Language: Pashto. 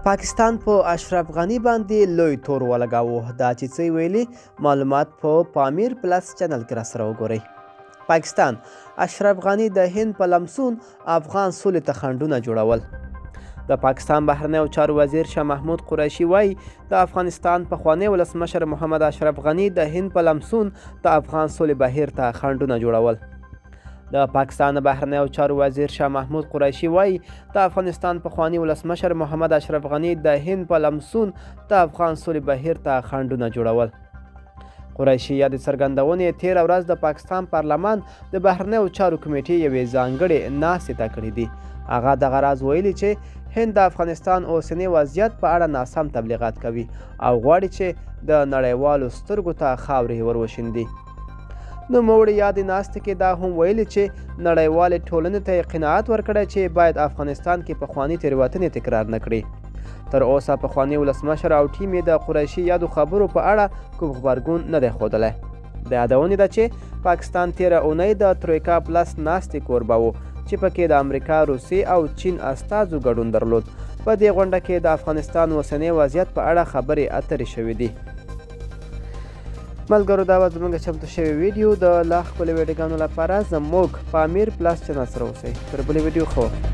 پاکستان په اشرف غني باندې لوی تور ولګاوه. دا چې څه یې ویلي، معلومات په پامیر پلس چینل کې راسره وګورئ. پاکستان، اشرف غني د هند په لمسون افغان سولې ته خنډونه جوړول. د پاکستان بهرنیو چارو وزیر شاه محمود قریشي وایي، د افغانستان پخوانی ولسمشر محمد اشرف غني د هند په لمسون د افغان سولې بهیر ته خنډونه جوړول. د پاکستان د بهرنیو چارو وزیر شاه محمود قریشي وایي، د افغانستان پخوانی ولسمشر محمد اشرف غني د هند په لمسون د افغان سولې بهیر ته خنډونه جوړول. قریشي یادې څرګندونې تېره ورځ د پاکستان پارلمان د بهرنیو چارو کمیټې یوې ځانګړې ناستې ته کړې دي. هغه دغه راز ویلي چې هند د افغانستان اوسني وضعیت په اړه ناسم تبلیغات کوي او غواړي چې د نړیوالو سترګو ته خاورې وروشیندي. نوموړي یادې ناستې کې دا هم ویلي چې نړیوالې ټولنې ته یې قناعت ورکړی چې باید افغانستان کې پخواني تېروتنې تکرار نه کړي. تر اوسه پخواني ولسمشر او ټیم یې د قریشي یادو خبرو په اړه کوم غبرګون نه دی ښودلی. د یادونې ده چې پاکستان تېره اونۍ د ترویکا پلس ناستې کوربه و چې پکې د امریکا، روسیې او چین استازو ګډون درلود. په دې غونډه کې د افغانستان اوسنی وضعیت په اړه خبرې اترې شوې دي. ملګرو، دا وه زموږ چمتو شوې ویډیو. د لا ښکلو ویډیوګانو لپاره زموږ پامیر پلس چینل سره اوسئ. تر بلې ویډیو، ښه وخت.